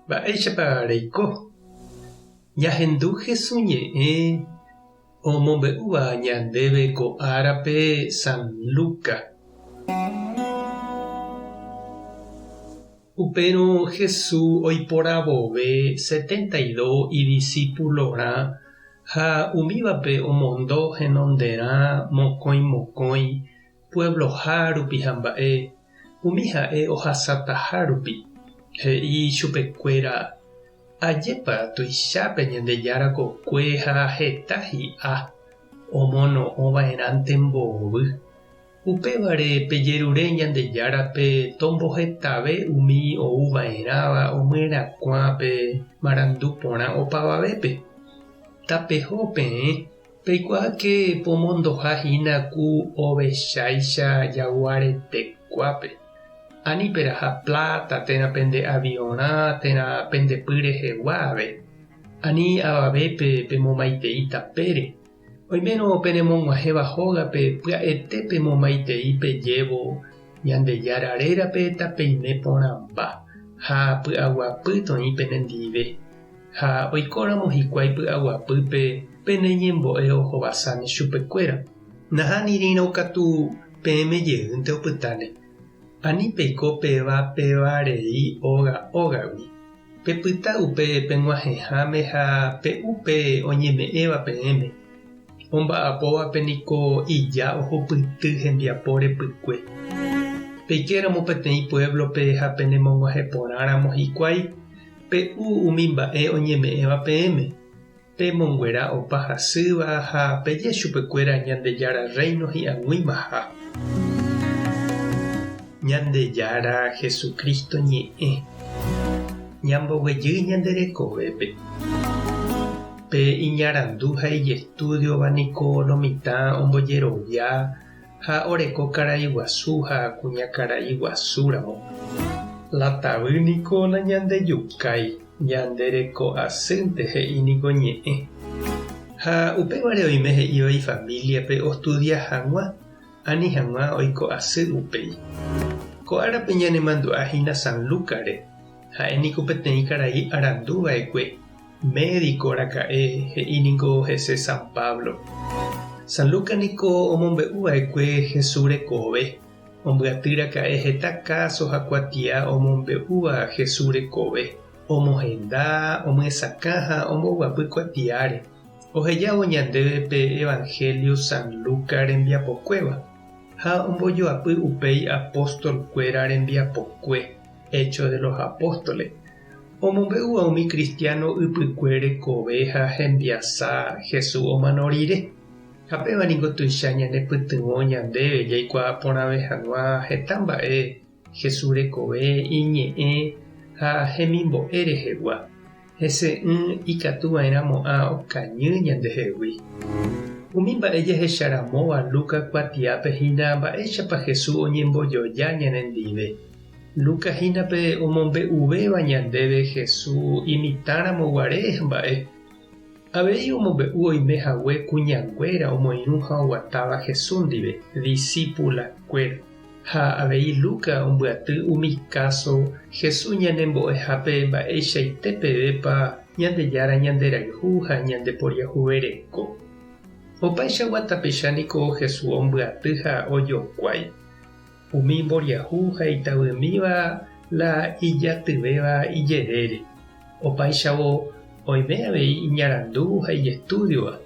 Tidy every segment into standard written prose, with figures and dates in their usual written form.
Mba'éichapa reiko? Ñahendu Hesu ñe'ẽ omombe'úva ñandéve ko árape San Luca. Upérõ Hesu oiporavove 72 idisípulorã ha umívape omondo henonderã mokõi mokõi puebloha rupi ha mba'e, umi ha'e ohasataha rupi. He'i chupekuéra, Ajépa tuicha pe Ñandejára kokue ha heta hi'a, omono'õ va'erãnte mbovy. Upévare pejerure Ñandejárape tombohetave umi ou va'erãva omyerakuã pe marandu porã opavavépe. Tapeho peẽ, peikuaáke pomondoha hína ku ovecháicha jaguaretekuápe. Ani peraha pláta térã pende aviõrã térã pende py rehegua ave. Ani avavépe pemomaitei tapére. Oimérõ penemog̃uahẽva hógape pya'ete pemomaitei pejévo Ñandejára rérape tapeime porãmba ha py'aguapy toĩ penendive. Ha oikóramo hikuái py'aguapýpe pene ñembo'e ohovasáne chupekuéra. Nahánirĩrõ katu peẽme jeýnte opytáne. Ani peiko péva péva rei óga ógagui. Pepyta upe peg̃uahẽháme ha pe'u pe oñeme'ẽva peẽme. Omba'apóvape niko ija ohupyty hembiapo repykue. Peikéramo peteĩ puévlope ha penemog̃uahẽ porãramo hikuái, pe'u umi mba'e oñeme'ẽva peẽme. Pemonguera opa hasýva ha peje chupekuéra Ñandejára Rréino hi'ag̃uimaha. Ñandejára Jesucristo ñe'ẽ ñamboguejy ñande rekovépe. Pe iñarandu ha ijestúdiova niko lo mitã ombojerovia ha oreko karai guasu ha kuñakarai guasúramo. La tavy niko nañandejukái. Ñande reko asýnte he'i niko ñe'ẽ. Ha upévare oime he'íva ifamíliape ostudia hag̃ua, ani hag̃ua oiko asy upéi. Ko árape ñanemandu'a hína San Lúcare, ha'e niko peteĩ karai arandu va'ekue, médico raka'e he'i niko hese San Pablo. San Lucas niko omombe'u va'ekue Jesús rekove. Ombyaty raka'e heta káso ha kuatia omombe'úva Jesús rekove, omohenda, omyesakã ha omboguapy kuatiáre, ohejávo ñandéve pe Evangelio San Lucas rembiapokuéva, ha ombojoapy upéi apóstol-kuéra rembiapokue, Hechos de los Apóstoles, omombe'úva umi kristiáno ypykue rekove ha hembiasa Jesús omano rire. Ha péva ningo tuicha ñanepytyvõ ñandéve jaikuaa porãve hag̃ua heta mba'e Jesús rekove, iñe'ẽ ha hemimbo'e rehegua. Hese'ỹ ikatu va'erã mo'ã okañy ñandehegui. Umi mba'e jahecharamóva Lucas kuatiápe hína mba'éichapa Jesús oñembojoja ñanendive. Lucas hína pe omombe'uvéva ñandéve Jesús imitãramo guare mba'e. Avei omombe'u oime hague kuñanguéra omoirũ ha oguatáva Jesús ndive, disípulakuéra. Ha avei Lucas ombyaty umi káso Jesús ñanembo'ehápe mba'eichaite pevépa Ñandejára ñanderayhu ha ñandeporiahuvereko. Opaichagua tapicha niko Jesús ombyaty ha ojokuái. Umi mboriahu ha itavymíva la ijatyvéva ijerére. Opáichavo oime avei iñarandu ha ijestúdiova,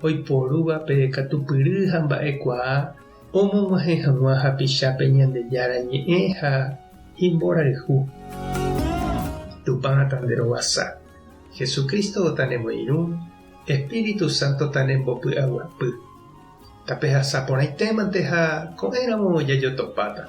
oiporúva pe katupyry ha mba'ekuaa omog̃uahẽ hag̃ua hapichápe Ñandejára Ñe'ẽ ha imborayhu. Tupã tanderovasa. Jesucristo tanemoirũ, Espíritu Santo tanembopy'aguapy. Tapehasa porãitémante ha ko'ẽramo jajotopáta.